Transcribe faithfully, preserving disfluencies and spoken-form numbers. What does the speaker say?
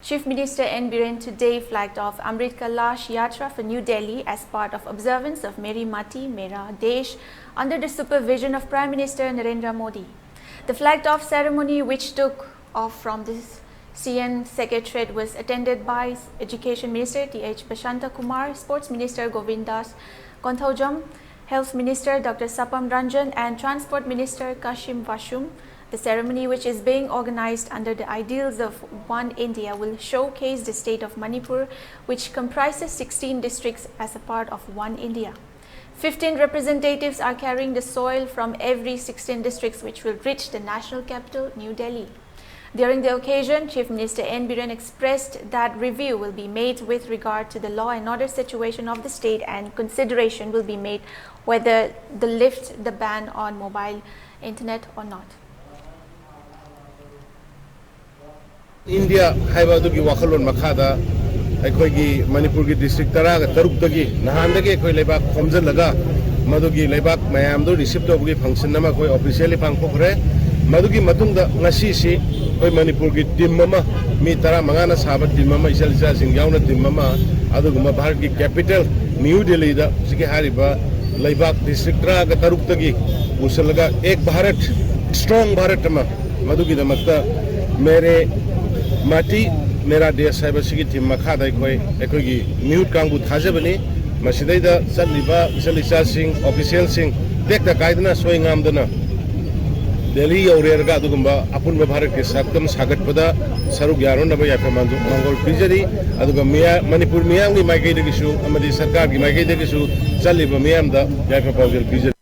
Chief Minister N Biren today flagged off Amrit Kalash Yatra for New Delhi as part of observance of Meri Mati, Mera Desh under the supervision of Prime Minister Narendra Modi. The flagged off ceremony, which took off from the C N Secretariat, was attended by Education Minister T H Bashanta Kumar, Sports Minister Govindas Konthoujam, Health Minister Doctor Sapam Ranjan and Transport Minister Kashim Vashum. The ceremony, which is being organized under the ideals of One India, will showcase the state of Manipur, which comprises sixteen districts, as a part of One India. Fifteen representatives are carrying the soil from every sixteen districts, which will reach the national capital, New Delhi. During the occasion, Chief Minister N Biren expressed that review will be made with regard to the law and order situation of the state and consideration will be made whether to lift the ban on mobile internet or not. India ꯍꯥꯏꯕ ꯑꯗꯨꯒꯤ ꯋꯥꯈꯜꯂꯣꯟ ꯃꯈꯥꯗ ꯑꯩꯈꯣꯏꯒꯤ ꯃꯅꯤꯄꯨꯔꯒꯤ district ꯇꯔꯥꯒ ꯇꯔꯨꯛꯇꯒꯤ ꯅꯍꯥꯟꯗꯒꯤ ꯑꯩꯈꯣꯏ ꯂꯩꯕꯥꯛ ꯈꯣꯝꯖꯤꯜꯂꯒ ꯃꯗꯨꯒꯤ ꯂꯩꯕꯥꯛ ꯃꯌꯥꯝꯗꯨ ꯔꯤꯁꯤꯞ ꯇꯧꯕꯒꯤ ꯐꯪꯁꯟ ꯑꯃ ꯑꯩꯈꯣꯏ ꯑꯣꯐꯤꯁꯤꯌꯦꯜꯂꯤ ꯄꯥꯡꯊꯣꯛꯈ꯭ꯔꯦ꯫ ꯃꯗꯨꯒꯤ ꯃꯇꯨꯡꯗ ꯉꯁꯤꯁꯤ ꯑꯩꯈꯣꯏ ꯃꯅꯤꯄꯨꯔꯒꯤ ꯇꯤꯝ ꯑꯃ, ꯃꯤ ꯇꯔꯥꯃꯉꯥꯅ ꯁꯥꯕ ꯇꯤꯝ ꯑꯃ, ꯏꯆꯜ ꯏꯆꯥꯁꯤꯡ ꯌꯥꯎꯅ ꯇꯤꯝ ꯑꯃ, ꯑꯗꯨꯒꯨꯝꯕ ꯚꯥꯔꯠꯀꯤ ꯀꯦꯄꯤꯇꯦꯜ ꯅ꯭ꯌꯨ ꯗꯦꯜꯂꯤꯗ ꯍꯧꯖꯤꯛꯀꯤ ꯍꯥꯏꯔꯤꯕ ꯂꯩꯕꯥꯛ ꯗꯤꯁꯇ꯭ꯔꯤꯛ ꯇꯔꯥꯒ ꯇꯔꯨꯛꯇꯒꯤ ꯄꯨꯁꯤꯜꯂꯒ ꯑꯦꯛ ꯚꯥꯔꯠ, ꯁ꯭ꯇ꯭ꯔꯣꯡ ꯚꯥꯔꯠ ꯑꯃ, ꯃꯗꯨꯒꯤꯗꯃꯛꯇ ꯃꯦꯔꯦ ꯃꯥꯇꯤ ꯃꯦꯔꯥ ꯗꯦꯁ ꯍꯥꯏꯕ ꯁꯤꯒꯤ ꯊꯤꯝ ꯃꯈꯥꯗ ꯑꯩꯈꯣꯏ ꯑꯩꯈꯣꯏꯒꯤ ꯃꯤꯍꯨꯠ ꯀꯥꯡꯕꯨ ꯊꯥꯖꯕꯅꯤ꯫ ꯃꯁꯤꯗꯩꯗ ꯆꯠꯂꯤꯕ ꯏꯆꯜ ꯏꯆꯥꯁꯤꯡ, ꯑꯣꯐꯤꯁꯤꯌꯦꯜꯁꯤꯡ ꯇꯦꯛꯇ ꯀꯥꯏꯗꯅ ꯁꯣꯏ ꯉꯥꯝꯗꯅ ꯗꯦꯜꯂꯤ ꯌꯧꯔꯦꯔꯒ ꯑꯗꯨꯒꯨꯝꯕ ꯑꯄꯨꯟꯕ ꯚꯥꯔꯠꯀꯤ ꯁꯛꯇꯝ ꯁꯥꯒꯠꯄꯗ ꯁꯔꯨꯛ ꯌꯥꯔꯨꯅꯕ ꯌꯥꯏꯐ ꯃꯥꯡꯖꯣ-, ꯃꯥꯡꯒꯣꯜ ꯄꯤꯖꯔꯤ꯫ ꯑꯗꯨꯒ ꯃꯤꯌꯥ-, ꯃꯅꯤꯄꯨꯔ ꯃꯤꯌꯥꯝꯒꯤ ꯃꯥꯏꯀꯩꯗꯒꯤꯁꯨ ꯑꯃꯗꯤ ꯁꯔꯀꯥꯔꯒꯤ ꯃꯥꯏꯀꯩꯗꯒꯤꯁꯨ ꯆꯠꯂꯤꯕ ꯃꯤꯌꯥꯝꯗ ꯌꯥꯏꯐ ꯄꯥꯎꯖꯦꯜ ꯄꯤꯖꯔꯤ꯫